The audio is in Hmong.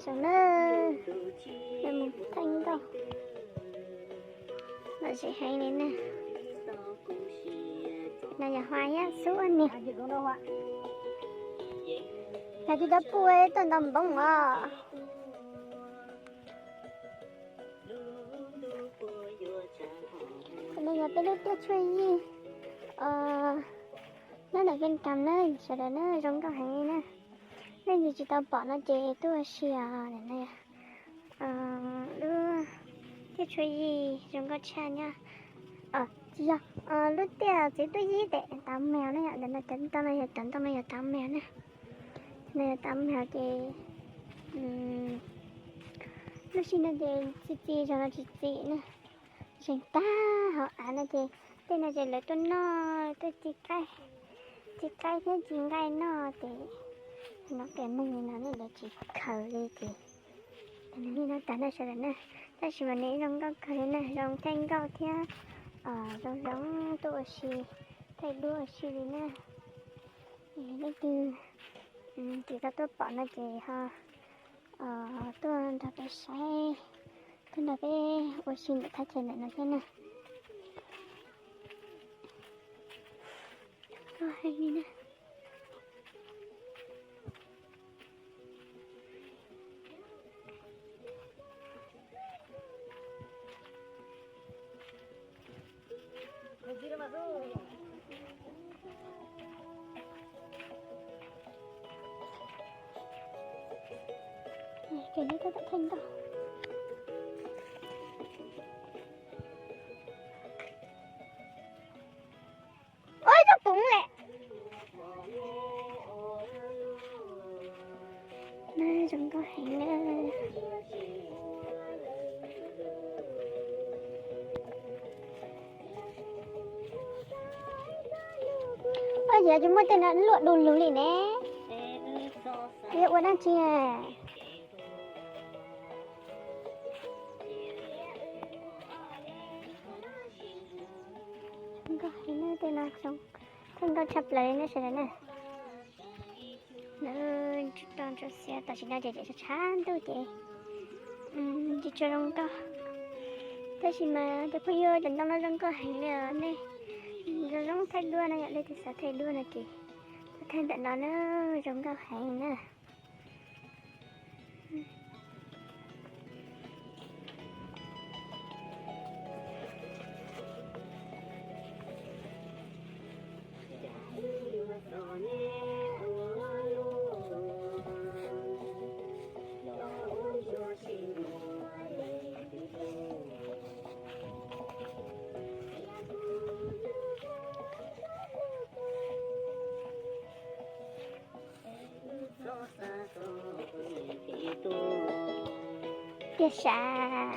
Saum na, lawv mus thaij nkauj lom zem heev li na. No yog Hua Yaj Xub niag. Yog tsis tau pub tuaj ntaus npoo os. Qhov no yog peb lub tiaj tshuaj yij nyob ntawm Viaj Cas na, sawv daws na, zoo nkauj heev li na. Leej twg tsis tau pom no ces tuaj ua si os. Ntawm no lub tiaj tshuaj yij zoo nkauj tshaj nyob. Tsis yog, lub tiaj txiv tuaj yib tes tav meos na yom, ntawm no cov ntoo no yog cov ntoo no yog tav meos na. No yog tav meos ces lub sij no ces txi txiv zog no tsis txi na. Zeeg tag hauv av no ces tej no ces lawv tuaj noj tuaj ci qaib, ci qaib thiab ci nqaij noj ces no qias neeg li no ne lawv tsis khaws li ces li no tag na sawv daws na. Tab sis mas nws zoo nkauj kawg li na, zoo thaij nkauj thiab zoo zoo tuaj ua si, thaij duab ua si li na. Leej twg tsis tau tuaj pom no ces ho tuaj nrog peb saib, tuaj nrog peb ua si ntawm thaj chaw ntawm no thiab na. Koj heev li na. Ces neb tab tom thaij nkauj. Ua ib tsob poov lawm. Neb zoo nkauj heev na. Ua ciav tsis muaj tej no luaj du lug li ne. Yuav ua dab tsi? Nkauj heev na, tej no zoo, thaij nkauj tshaj plaws li ne sawv daws na. Lawv tso xiav tam sim no ces tshav ntuj ces tsis tshua zoo nkauj. Tab sis mas cov phooj ywg, cov ntoo no zoo nkauj heev li os nej. Zoo zoo thaij duab no yom, leej twg xav thaij duab no ces tuaj thaij ntawm no na, zoo nkauj heev na. Tiaj sam.